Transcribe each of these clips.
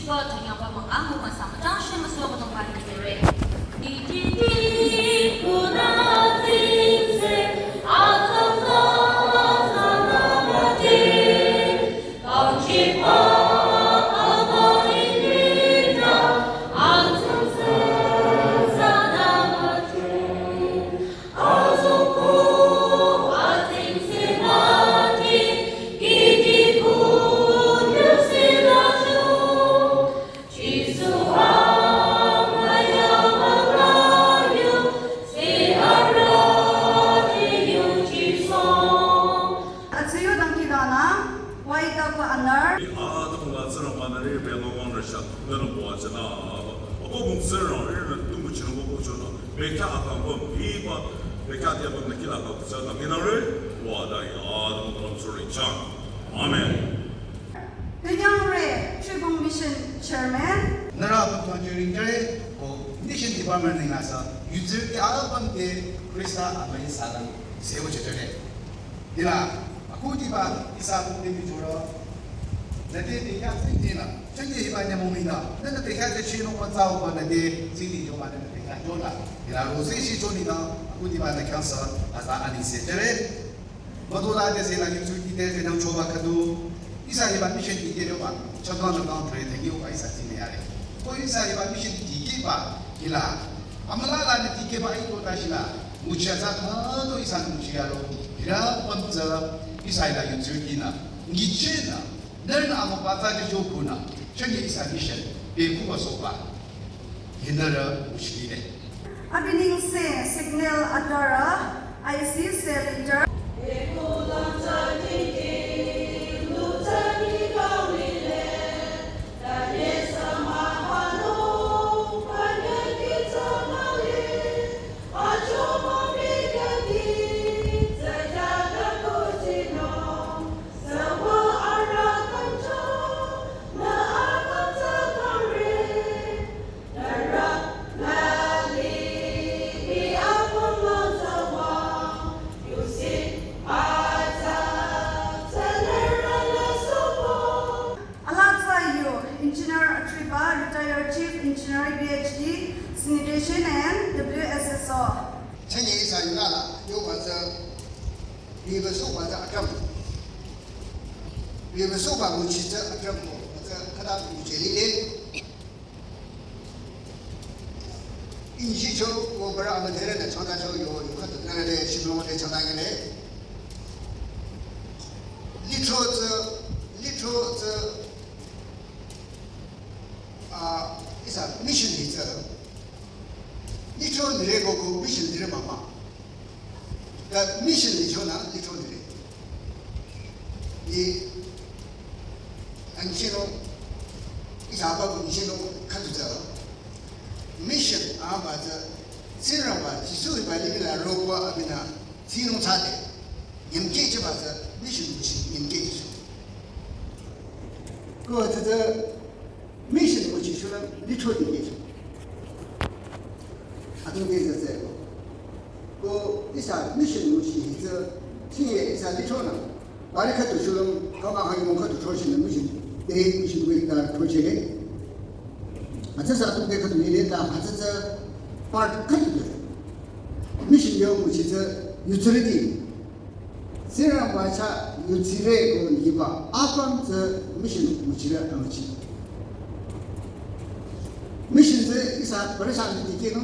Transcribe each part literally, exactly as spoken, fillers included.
Cho thanyaba manga mumasa machang shemüswa münung bani tsere. Atsüyo dangkhidangnang, wai taku anar. Adamla Tsingrangba nührü belo wang rüsha, nührü bua tsena, aba, aba bung Tsingrang, ri nü tumu chinü wako chona, bekya akang bam, iba, bekya dia bam nü kila akang kutsa dangkhidangnang re, wa da ya, adamla ram suri chang. Amen. Künyangre, Tribung Mission Chairman. Nührü apüm tangji ringjüre, ko Mission Department nengla sa, yutsürüti apüm te Krista amüi salam, sewo chütüre. Hila, akhudiba ihsa apüm te mi joro. Nüte te ya tsingdhingla, chünye hiba nyümong mida. Nüte te ya te chino pa tsao pa nüte tsingdhing jo ma nüte te ya jo la. Hila, roze shi jo nida, akhudiba nü khyang sa, asa ani se jüre. Madola de se la yutsürüti te te nang choba khüdu. Ihsa hiba mission ti te yoba, chakang chakang pray te yoba ihsa tsine yare. Ko ihsa hiba mission ti ke ba, hila. Amüla la ne ti ke ba ito ta shila. Nguchi atsa khüdu ihsa nguchi yaro. Hila pamtsa ihsa hila yutsürüti nü. Ngichi nü. Nührünü amübü atsa je jo kuna. Chünye ihsa mission. Be kuba soba. Hinara nguchi ne. Abiningse Signal Adara, I C cell leader. Alatsa yu, Engineer Atriba, retired Chief Engineer, P H D, Sanitation and W S S O. Chünye ihsa yula la, yoba tsü, biba soba tsü akam. Biba soba nguchi tsü akam ko, tsü khüta nguchi lile. Inji cho, wo bara ama dhere na chanda cho yo, yo khüdu nührü le, shiblo le chanda ngene. Litro tsü, litro tsü, ah, ihsa mission hi tsü. Litro nire ko ko mission nire mama. Ta mission litro na, litro nire. Ni, ang chino, ihsa ba ko mission no khüdu tsü. Mission aba tsü, Tsingrangba, Jisu hiba limih la rokwa abinü, tsinung tsade. Nyümkeh chiba tsü, mission nguchi, nyümkeh chicho. Ko tsü tsü, mission nguchi shulüm, litro dikehcho. Adung de tsü tsü ko. Ko ihsa mission nguchi hi tsü, chünye ihsa litro na. Bari khüdu shulüm, kama hangi mong khüdu church nü mission, de mission week ta church le. Atsü sa tu de khüdu ni le ta, atsü sa part khüdu de. Mission yo nguchi tsü yutsürüti. Tsingrangba chah yutsire ko liba, apüm tsü mission nguchire anguchi. Mission tsü ihsa parisha ni dikeh no.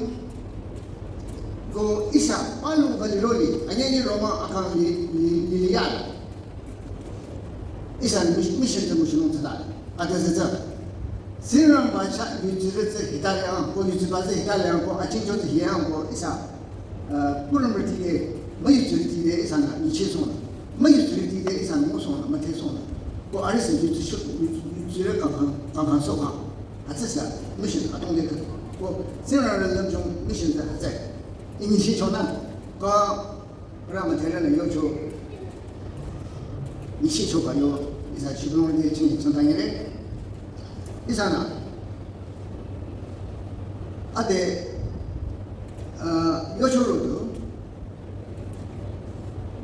Ko ihsa palu bali roli, anyeni Roma akang ni, ni, ni liya. Ihsa mis-, mission tsü nguchinung tsüta. Ata tsü tsü. Tsingrangba chah yutsire tsü hitare ang, ko yutsiba tsü hitare ang, ko achingcho tsü hiyang ko ihsa. Uh, kurumrüti de, müyutsirüti de ihsa nü nyicheh song la. Müyutsirüti de ihsa nü ngo song la, müthe song la. Ko arüh sü yutsi shu, yutsi, yutsire kang kang, kang kang so kang. Hütsü sa, mission adong de kang. Ko Tsingrang rü lümchung mission tsü hütsü. Inyicheh cho na, ko Ramah thera nü yocho. Nyicheh choba yo, ihsa chibülung de ching chang tang yere. Ihsa nü. Ade, ah, yocho ro du.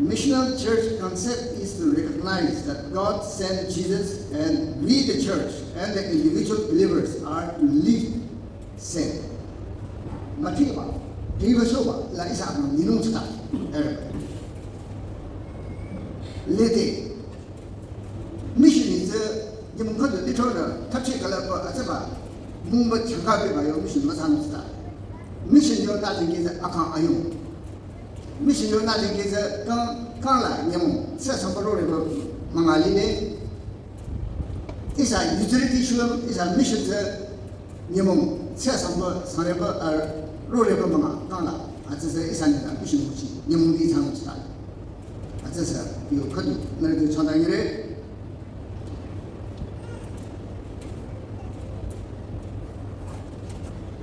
Missional church concept is to recognize that God sent Jesus and we, the church, and the individual believers are to live same. Matiba, river soba, la ihsa nang ninung sta. Lede, mission is a, yamung kadu little, touch it, kalaba, azaba, mumba, chakabi, ba, yo, mission, masan sta. Mission, yo, nothing is a, akan ayung. Mission yo na dikehjü kang, kang la nyümong, tsü sangba rore ba manga lile. Ihsa utility shulüm, ihsa mission tsü nyümong, tsü sangba, sangreba, ar, rore ba manga, kang la. Atsü tsü ihsa nila mission nguchi, nyümong di thang tsü ta. Atsü tsü, yo khüdu, nari du chanda yire.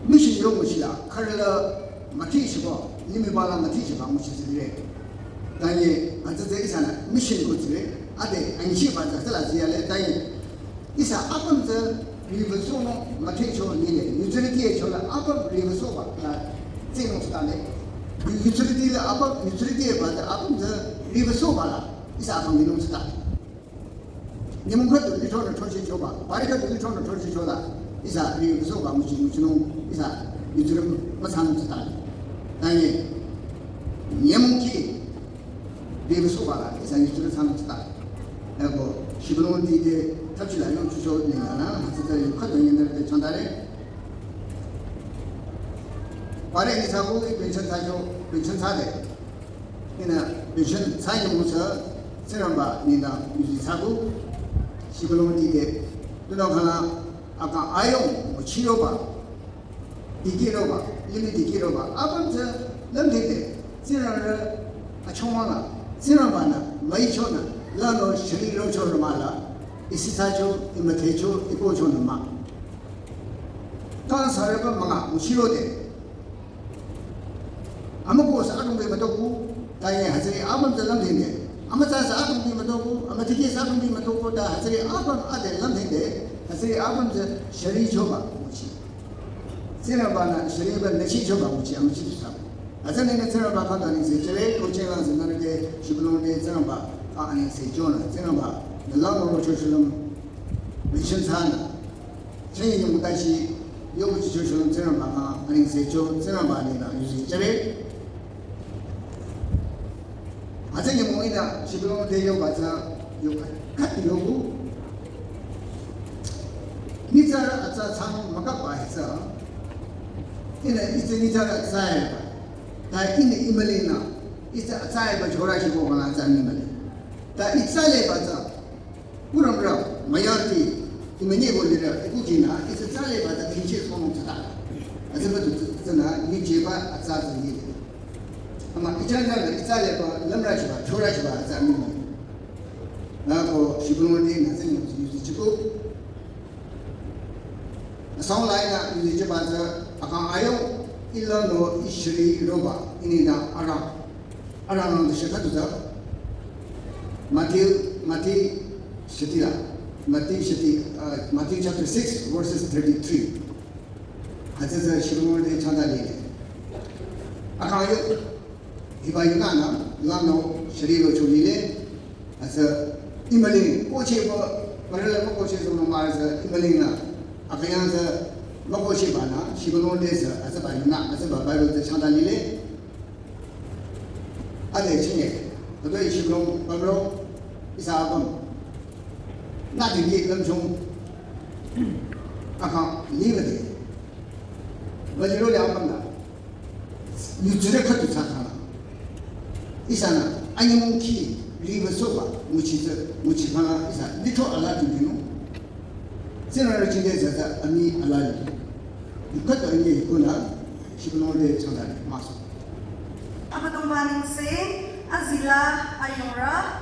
Mission yo nguchi la, kharila mati shibo, nimi bala mati shiba nguchi zire. Tanye, atsatse ihsa na mission ko zire, ade, anyi shiba za zala ziyale, tanye. Ihsa apüm tsü river sono mati cho nile, utility cho la apüm river soba la zeno stane. Utility la apüm, utility ba tsü apüm tsü river soba la, ihsa apüm nino stane. Nyümong khüdu lithro na throshi choba, bari khüdu lithro na throshi chola, ihsa river soba nguchi nguchinung, ihsa yutsuru masan tsü ta. Tanye, nyümong ki river soba la, ihsa yutsuru san tsü ta. Ego, shibulong di de, tapchi la yong chucho ni la na, tsü tsü yu khüdu ni na de chandare. Bari ni sa ko, pension sa yo, pension sa de. Ina vision tsü nyümong tsü, Tsingrangba nina yuzi tsüko, shibulong dide, tunang khala, aka ayong, mo chiroba, dikiroba, yimi dikiroba, apüm tsü, lamdide, Tsingrang re, achongwa la, Tsingrangba na, maicho na, lano shiri rocho roma la, isi tsücho, imate cho, ipo cho na ma. Kang sareba manga, mo chirode, Amüko sü adrong bi mütoku, ta ye hütsüri apüm tsü lamdhingde. Amütsa sü adrong bi mütoku, amütiki sü adrong bi mütoku, ta hütsüri apüm ade lamdhingde, hütsüri apüm tsü shari choba nguchi. Tsingrangba na shari ba nachi choba nguchi, amüchi tu sa. Hütsüri ne Tsingrangba kanda ni se chere, ko che lang se nare de, shibulong de Tsingrangba, a ani se chona, Tsingrangba, na lang ro cho shulong, mission sana. Chenye nyümong tashi, yobu chicho shulong Tsingrangba kang, ani secho, Tsingrangba nina yuzi chere. Atsü nyümong ina, shibulong de yoba tsü, yoba, kat yobu. Nitsara atsa tsang makapa hitsa. Ina itse nitsara atsa ya ba. Ta ina imalina, itse atsa ya ba chora shibo kang atsa ni mali. Ta itsa le ba tsü. Kuram ram, mayarti, imene bolira, ikukina, itse tsale ba ta kinche sono tsata. Atsü ba tu tsana, ni jeba atsa tsani. Ama ichanga na itsale ba, lamra chiba, chora chiba, atsa ni. Na ko, shibulong de, na tsani, yuzi chiko. Asong lai na, yuzi chiba tsü, akang ayo, ila no, ishri roba, ini na, ara. Arang nang de shekha tu tsü. Matthew, Matthew sheti la. Matthew sheti, uh, Matthew chapter six, verses thirty-three. Hütsü tsü shirung de chanda lile. Akang yo, hiba yunana, lano shari lo cho lile. Hütsü imali, koche ba, marala ba koche so ma hütsü imali na. Akayang tsü, ma koche ba na, shibulong de tsü, hütsü ba yuna, hütsü ba Bible de chanda lile. Ade chinge, kado ishi blong, pamro, ihsa apüm. Na dingi lamchung, aka, ni bade. Bajiro le apüm na. Yutsure khatu tsakana. Ihsa na, anyimong ki, river soba, nguchi tsü, nguchi kana, ihsa, litho ala dingi no. Tsingrang re chinde tsü tsü, ani ala dingi. Yukhatu ani yukuna, shibulong de chanda, maso. Abüdongba nengse, azila ayongra.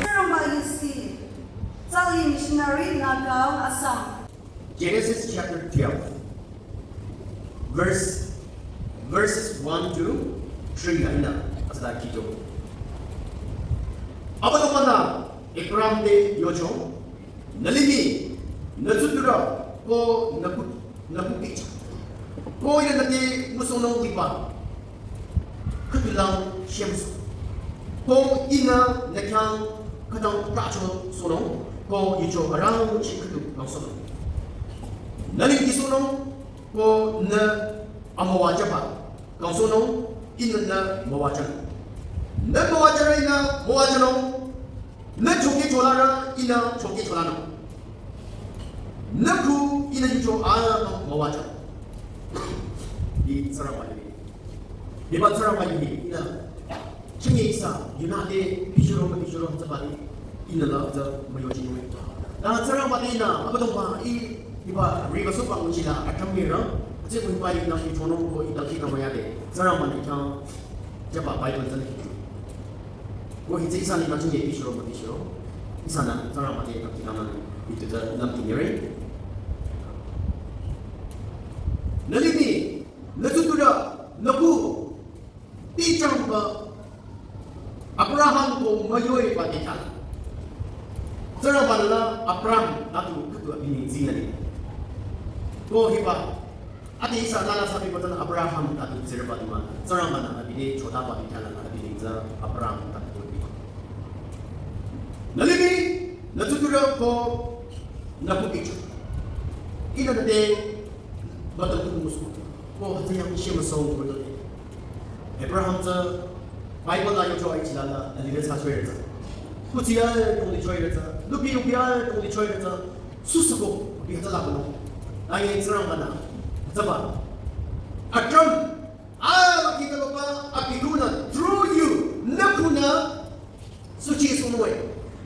Saramba Yusi, Tsali Missionary, Nagaon, Assam. Genesis chapter twelve, verse, verses one to three la ihnü hütsüta khito. Abüdongba-nü Abram te yocho, "Nü limih, nü tsuturü ko nü ku, nü kupicha, ko ihnü nüte ngusohnung liba khüdulang shemüsoh. Ko ihnü nü khyang khütang trahchosohnung, ko yucho arangcheh khüdu kangsohnung. Nü lingkisohnung, ko nü amüwajüba kangsohnung, ihnü nü müwajünung. Nü müwajürü ihnü müwajünung. Nü chokehcholarü ihnü chokehcholanung. Nü khu ihnü yucho apüm müwajünung." Hi Tsingrangba yu. Hiba Tsingrangba yu hi ihnü chünye ihsa yunü te bishuro mübishuro hütsüba te ihnü la tsü müyojinung. Ta Tsingrangba te ihnü Abüdongba ih hiba riba soba nguchila atümrü, atsü nguba ihnü ichonung ko ih dangkhidangnang yade Tsingrangba-nü khyang jüba Bible tsünü khito. Ko hitsü ihsanü ihnü chünye bishuro mübishuro, ihsanü Tsingrangba te dangkhidangnang ih tu tsü lümdhingre. "Nü limih, nü tsuturü, nü ku, bichangba Abraham ko müyoiba te khyang." Tsingrangba-nü la Abram tatu khüdu abi neng tsinü li. Ko hiba, ade ihsa lala sabi batan Abraham tatu tsirüba di mah, Tsingrangba-nü abi te chotaba te khyang abi neng tsü Abram tatu bi. "Nü limih, nü tsuturü ko nü kupicha, ihnü nüte mütang ngusohnung." Ko hütsü yang shemüsoh ko yote. Abraham tsü Bible la yocho aichi lala, alire thsa choire tsü. Kuthsi ya tongli choire tsü, lupi lupi ya tongli choire tsü, süsüko, bi hütsüla kono. Aye Tsingrangba-nü, hütsüba Abram, a, kita baba, abi khunü, through you, nü khunü, suchi sungwe.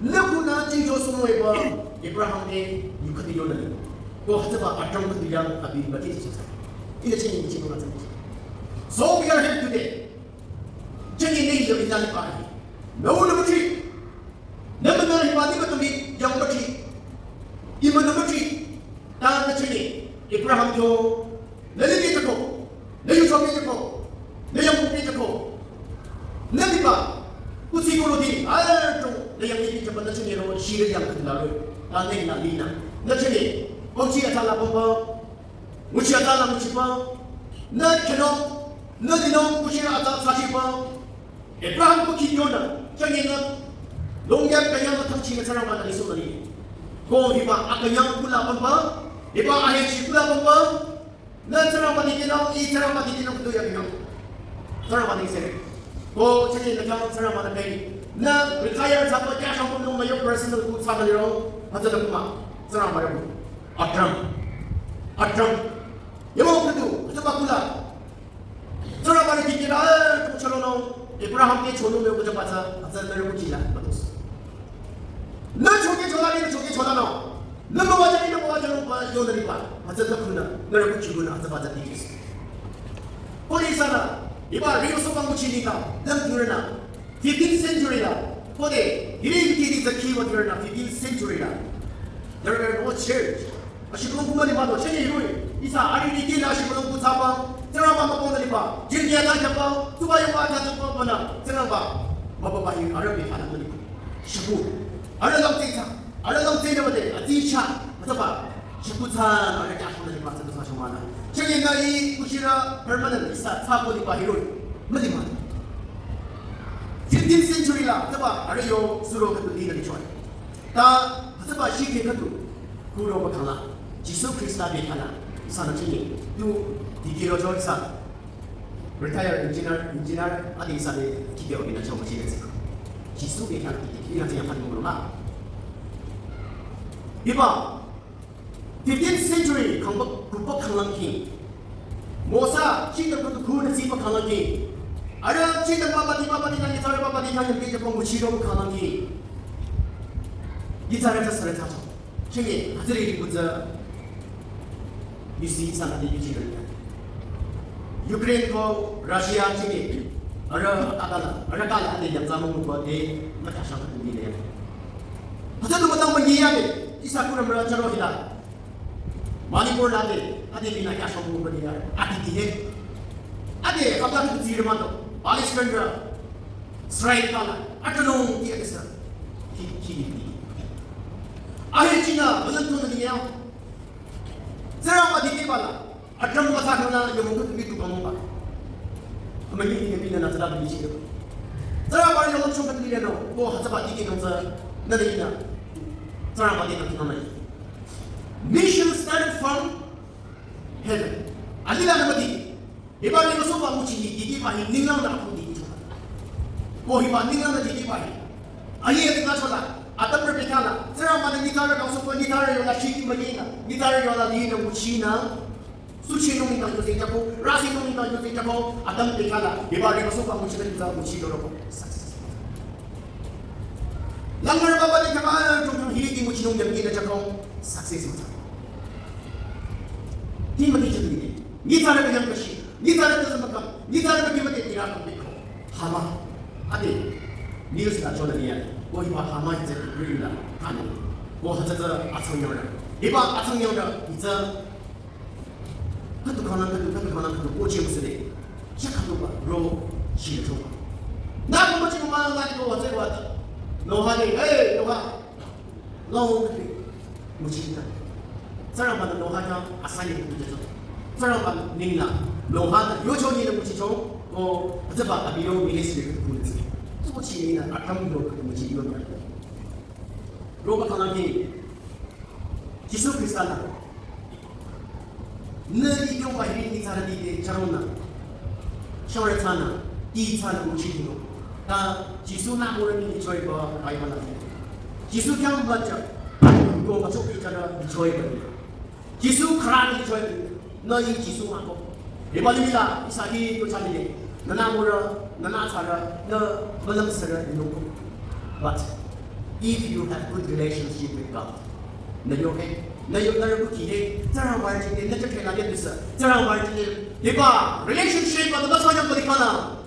Nü khunü chingcho sungwe ba, Abraham te, yu khüti yonü. Ko hütsüba Abram khüti yang, abi bati chi sa. Ihnü chini chini ma tsini. So we are here today. Chini ne yo ihnü liba. Nü u nü müchi. Nü münü hiba ni mütumi yang müchi. Ima nü müchi. Ta nü chini. Abraham yo. Nü ni ni tako. Nü yu chomi tako. Nü yang kupi tako. Nü biba. Kusi kuro di. Ayo. Nü yang ni tako nü chini ro. Shiri yang kandaro. Ta nü na lina. Nü chini. Kongchi atala bomba. Nguchi atala nguchiba. Nü kino. Nü dino. Kushira ata sachiba. Abraham ko kiyona, changena, longya kanyang thangchi na Tsingrangba na liso nani. Ko hiba akanyang kula pampa, hiba ahechi kula pampa, na Tsingrangba ni kena, i Tsingrangba ni kena kutu ya kanyang. Tsingrangba ni sere. Ko changena kanyang Tsingrangba na kai. Na retire sa ko kya shang ko nong mayo personal ku sa nani ro, hata na kuma. Tsingrangba ro. Atram. Atram. Yamo kutu, hata ba kula. Tsingrangba ni kikira, eh, chalo no, Abraham ke cholo me kuja pacha, atsa nere kuchila, patos. Na choke chola ni, choke chola no. Na mawa jani, na mawa jani, pa, yo nari pa. Atsa na kuna, nere kuchiguna, atsa pacha tikis. Kodi sana, iba rio so pangu chini ta, dam turna. Fifteenth century la, kode, hiri kiri za kiwa turna, fifteenth century la. There were no church. Ashikulong kuma ni mato, chenye yui. Isa, ari ni kila ashikulong kutsapa. Tsingrangba mapong ni pa. Jin dia ta japa. Tuba yung pa ta japa pa na. Tsingrangba. Mapa pa yung ara bi hana ni. Shiku. Ara lang tita. Ara lang tita mate. Ati cha. Matapa. Shiku ta. Ara kya shona ni pa. Tsingrangba shomana. Chenye na i kushira permanent. Isa. Tapo ni pa hiroi. Mali ma. Fifteenth century la. Taba. Ara yo. Suro katu ni na ni choi. Ta, hütsüba shi ke khüdu, kuro ba khala, Jisu Krista be khala, sana chini, tu, dikiro jo sa, retire engineer, engineer, adi sa de, kibyo ina chong chini sa. Jisu be khala, ina chini pan mo ma. Iba, fifteenth century, kangba, kupa kanglang king. Mosa, chita kutu kuna sipa kanglang king. Ara, chita baba di, baba di, nani tare baba di, nani bete pong uchi ro kanglang king. Di tare ta sare ta. Chingi, hatiri kuza. You see, sana di yuji ro. Ukraine ko Russia chingi. Ara, akala, ara kala, ade yang sama mo ko de, mata shaka tu di de. Hata tu mata mo yi ya de, isa kuna mara charo hila. Manipur la de, ade mina kya shong mo ko de ya, ade di he. Ade, kapa tu di ma to, Palestine ra, Israel kala, atanong di ade sa. Ki, ki, ki. Ahe china, balan tu na ya. Zara ma di ke bala. Atram ba sa na ya mo ko mi tu ka mo ba. Ama ni ni mi na na zara mi chi. Zara ba ya mo chong ka ni no. Ko ha zaba di ke no za. Na ni na. Zara ba di ka na na. Mission started from heaven. Alila na ma di. Hiba ni so ba mu chi ni di ba hi ni na na ku di. Ko hiba ni na na di ba hi. Aye ni ka so la. Atam re pe ka la. Zara ma ni ka ra ka so ko ni ka ra yo la chi ki ma ni na. Ni ka ra yo la ni na mu chi na. Suchi nung ni tang yuzi jako, rasi nung ni tang yuzi jako, atam pekala, iba riba supa muchi tang yuza muchi doroko. Langar baba ni kama tung tung hiri ki muchi nung yam ina jako, success mata. Ti mati chitri ni, ni tare ka yam kashi, ni tare ka zama kam, ni tare ka kimate ira kam biko. Hama, ade, news na chola ni ya, ko iba hama itse green la, kani, ko hata ta atsang yara, iba atsang yara, itse Katu kana katu, katu kana katu, ko che musule. Cha katu ba, ro, shi le choba. Na ko che ko ma na ko wa che wa. Noha ni, eh, Noha. Noha ni. Muchi ta. Zara ba Noha ta, asani ku je to. Zara ba ni na. Noha ta, yo cho ni le muchi cho, ko, zaba abiro ministry ku ni. Ko chi ni na, atam yo ku muchi yo na. Ro ba kana ki. Jisu Krista la. Nü di yong ba hiri ni tsara di de charona. Shore tsana, di tsana uchi di no. Ta Jisu na mo ni choi ba bai ba la. Jisu kyang ba cha. Ko ba chok di chara di choi ba. Jisu khara ni choi. Nü yi Jisu ma ko. Iba ni la, isa ki ko chali le. Nana mura, nana tsara, nü balang sara ni ko. But if you have good relationship with God, nü yo he, nü yo nü yo ki he, tsara wa ji ne, nü chakhe la le bisa, tsara wa ji ne. Iba relationship ba nü ba sa ya ko di kana.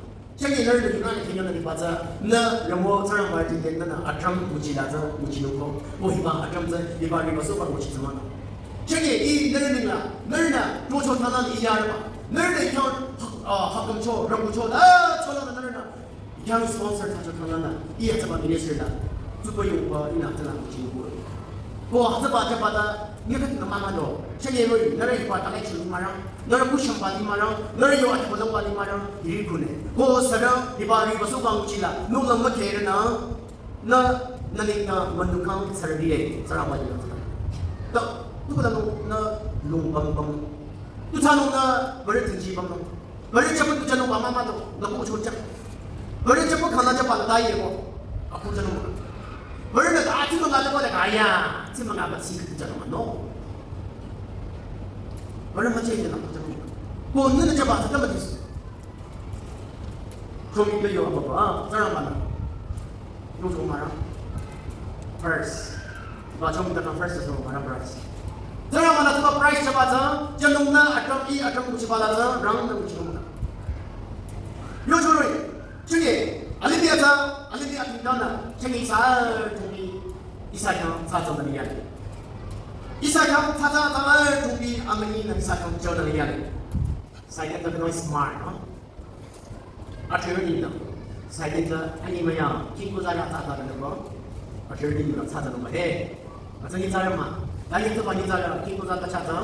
Chanye nührünü yunü khinyanü liba tsü, nü rümo Tsingrangba jingte nünü atram nguchila tsü nguchinungko. Ko hiba atram tsü hiba riba soba nguchi tsü mah. Chanye i nührü ninglang, nührünü rocho thalan i yarüba. Nührünü khyang, ah, hakamcho, rangmucho, la chola nührünü khyang sponsor thsacho thalanü i atsaba ministry la. Tsuba yungba inü tsüla nguchinungko. Ko hütsüba tsüba ta, nyi khüdu nü mama do. Chanye roh-i, nührü hiba talai chulu marang, nührü kushamba li marang, nührü yo atko nangba li marang, hiri kune. Ko sürü, hiba riba soba nguchila, nunglang mükerünü, nü, nü ninglang münukang sürü bile, sürü ba li. Ta, tu kuda nung, nü, lung bang bang. Tu tsanung nü, bari tingji bang bang. Bari chapun tu chanung ba mama do, nü ku chun chap. Bari chapun khana chapa la tai ye ko. Aku chanung. Bari na ta tu manga chapa la kaya. Ti manga ba si ku chanung no. Bari ma che na ku chanung. Ko nü na chapa ta ma dis. Komi pe yo ba ba, tsara mana. Yo so mara. First. Ba chong ta first so mara prize. Tsara mana tsüba prize chaba tsü, chanung nü atram i atram nguchiba la tsü, rang nü nguchiba mah. Yo choroi, chunye, alibia tsü, alibia tingdana, chunye sa, chunye, isa khyang tsü tsü nü ya. Isa khyang tsü tsü tsü, chunye, amani nü isa khyang chonü ya. Sa khyang ta no smart, no? Athrürü nengdang, Saitan tsü ani maya, kingko zara tsatsa nengdang, athrürü nengdang tsatsa nengdang he. Atsa nyi zara mah, ta nyi tsüba nyi zara, kingko zara tsatsa,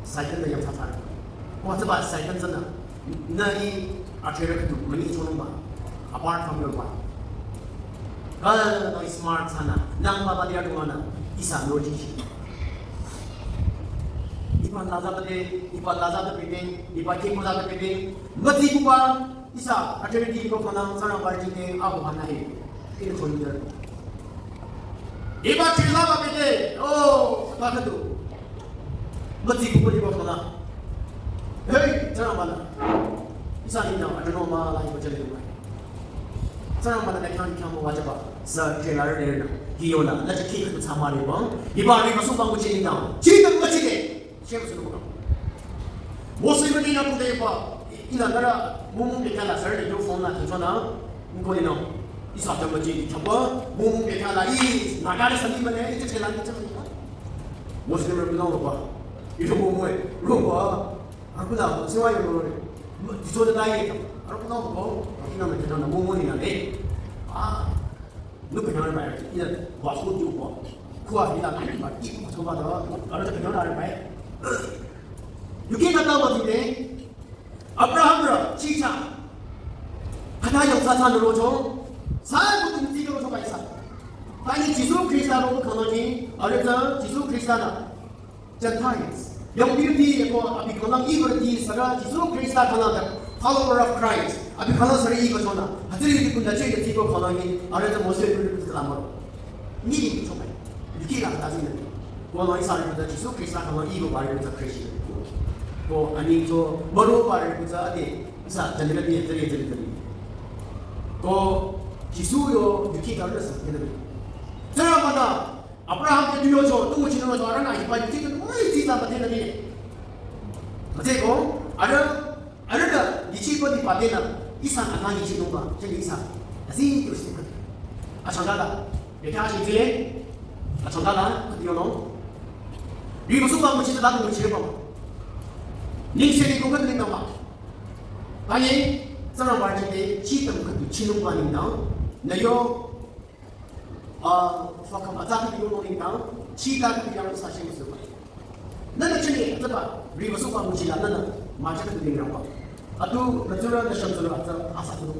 Saitan nü yang tsatsa. Ko tsüba Saitan tsünü, nü i athrürü khüdu, münyi chonungba, apart from your wife. Kal nü smart thsanü, nang baba dia tuanü, ihsa logic. Iba laza bade, iba laza bade, iba kingko laza bade, mütikuba, Ihsa, athrürü di ko khana, Tsingrangba jingte, abu hana he. Ine chonjü. Iba chila ba bete, oh, ta khüdu. Mütikuba di ko khana. Hey, Tsingrangba la. Ihsa nengdang, athrürü ma la iba chale ma. Tsingrangba la khyang khyang mo wajaba. Sa chela re na. Kiyona, la chaki khüdu tsama re bang. Iba riba soba nguchi nengdang. Chidang müchide. Share sunu bang. Muslim ni na kude pa, ina dara, mumu ke kala sir ni yo phone na, kito na, muko ni no. Ihsa ta maji, ta pa, mumu ke kala, i, na kala sani mane, i, kala ni chama. Muslim ni no pa. Ito mumu, ro pa. Aku na, siwa yo ro. Di so da ye. Aku na ko, ina na kito na, mumu ni na, eh. Ah. Nü kanyang bai, ina ba so ju ba. Kuwa ina na ba i ko ba da, ara kanyang bai. Yuki kata wa dine, Abraham ra, chicha. Kata yang sa sa ro cho, sa ko tu ti ro cho bai sa. Tani Jisu Krista ro ko kano ni, ara ta Jisu Krista na. Gentiles. Yangpirüti ko abi khülang ibarüti sara Jisu Krista khülang da follower of Christ. Abi khülang sara iba chona. Hütsüri di kunda che di ko khülang ni. Ara ta Mose kuri kuri lama. Ni ni choma. Yuki la ta zin. Ko la isa ri ta Jisu Krista khülang iba bari ta Christian. Ko ani to baro bari ta ade. Sa jani ka ni hütsüri hütsüri hütsüri. Ko Jisu yo yuki ta la sa ni. Tsara mana Abraham te tuyo cho, tu nguchi nung cho, arüh na hiba yuchi tu, oi, tita ba tena ni. Mate ko, arüh, arüh da, yuchi ko ni ba tena, ihsa ana yuchi nung ba, cheni ihsa. Asi tu si. Achangkala, beka shi tile, achangkala, tu yo no. Riba soba nguchi ta tu nguchi ba. Ningse ni ko ka ni ba. Tanye, Tsingrangba jingte, chi tam ka tu chi nung ba nengdang, nü yo, Ah, fa kama ta ka yo nengdang, chi ta ka yang sa shi musu. Nü nü chini, ta ba, riba soba nguchi la nü nü, ma cha ka nengdang ba. Atu, nü tsurü nü shang tsurü ta, asa tu.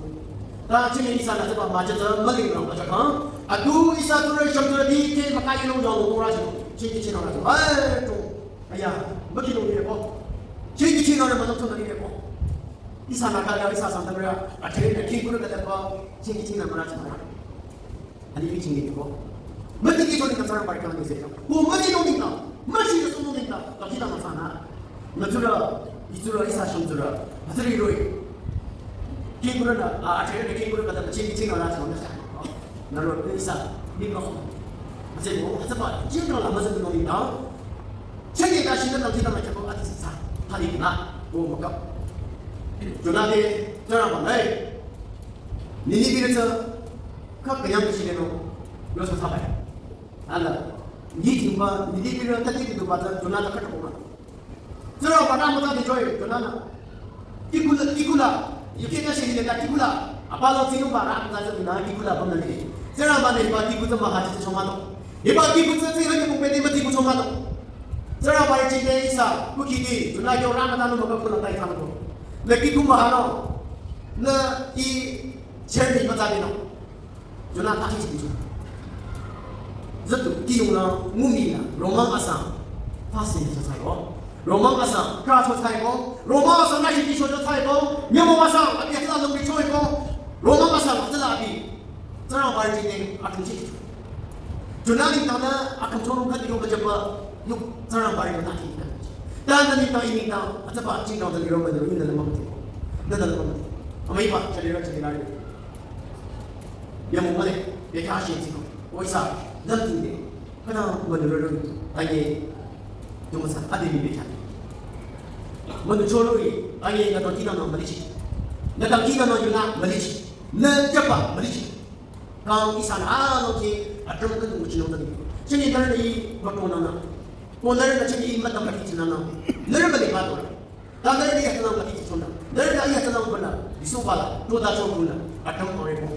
Ta chini ihsa nü ta ba, ma cha ta, ma nengdang ba cha ka. Atu, ihsa tsurü shang tsurü di, ke ma ka yi lo yong lo ra cho. Chi ki chi na ra cho. Ai, to. Aya, ma ki lo ni ko. Chi ki chi na ra ma to na ni ko. Ihsa nü ka ya, ihsa sa ta ra. A chini, ki ku ka ta ba, chi ki chi na ma ra cho. Ani bi chingi ko. Mati ki choni ka Tsingrangba khyang ni se. Ko mati no ni ka. Mati no ni ka. Ka kita ma sana. Nü tsurü, i tsurü, ihsa shang tsurü. Hütsüri roi. Ki kura na, a, a chere ki kura ka ta chingi chingi na sa na. Nü ro ihsa. Ni ko. Hütsüri ko, hütsüba. Chingi la ma sa no ni ka. Chingi ka shi na kita ma ko ati sa. Tali na. Ko ma ka. Jona de, Tsingrangba nai. Ninibi tsü kha künyang kishile no, yo sa sabai. Ala, ni jingba, Ninibi rü tati tu ba tsü, Jona ta kha tu ba. Tsingrangba ta mütsa de joy, Jona na. Kikula, kikula, yuki ta shi le ta kikula. Apalo tsinu ba ra ta tsü na kikula ba na ni. Tsingrangba ne ba kiku tsü ma ha tsü choma to. Hiba kiku tsü tsü ha ni pung pe ni ma kiku choma to. Tsingrangba ri chide ihsa, kuki ni, Jona yo ra ma ta no ma ka kula ta ihsa to. Na kiku ma ha no. Na i cherni mütsa de no. Jona ta hi chi. Zütu kiyung la, ngumi la, romang asang. Fasting cha sai ko. Romang asang, kra cho sai ko. Romang asang na hi cho sai ko. Nyamo asang, abi atla lung cho ko. Romang asang, atla abi. Tsingrangba ri chide, atun chi. Jona nengdang na, akam chorong kha yo ba jaba, yo Tsingrangba ri ta hi. Ta na nengdang i nengdang, atsa ba chingdang ta yo ba ni na la ma ti. Na la ma ti. Amai ba, cha le ra cha le ra. Yamo male, bekya shi tsiko. Oisa, dam tinde. Kana manu roro, aye, tumasa, adi mi bekya. Manu choroi, aye, na to tina no malichi. Na to tina no yuna malichi. Na japa malichi. Kang ihsa na alo ke, atram ka tu chino tadi. Chini nar ni, mato na na. Ko nar na chini matam ka ti china na. Nar ba le ba to. Ta nührü ni yatsanang kati chona. Nührü ni yatsanang bana. Bisu bala. Toda cho buna. Atram kore ko.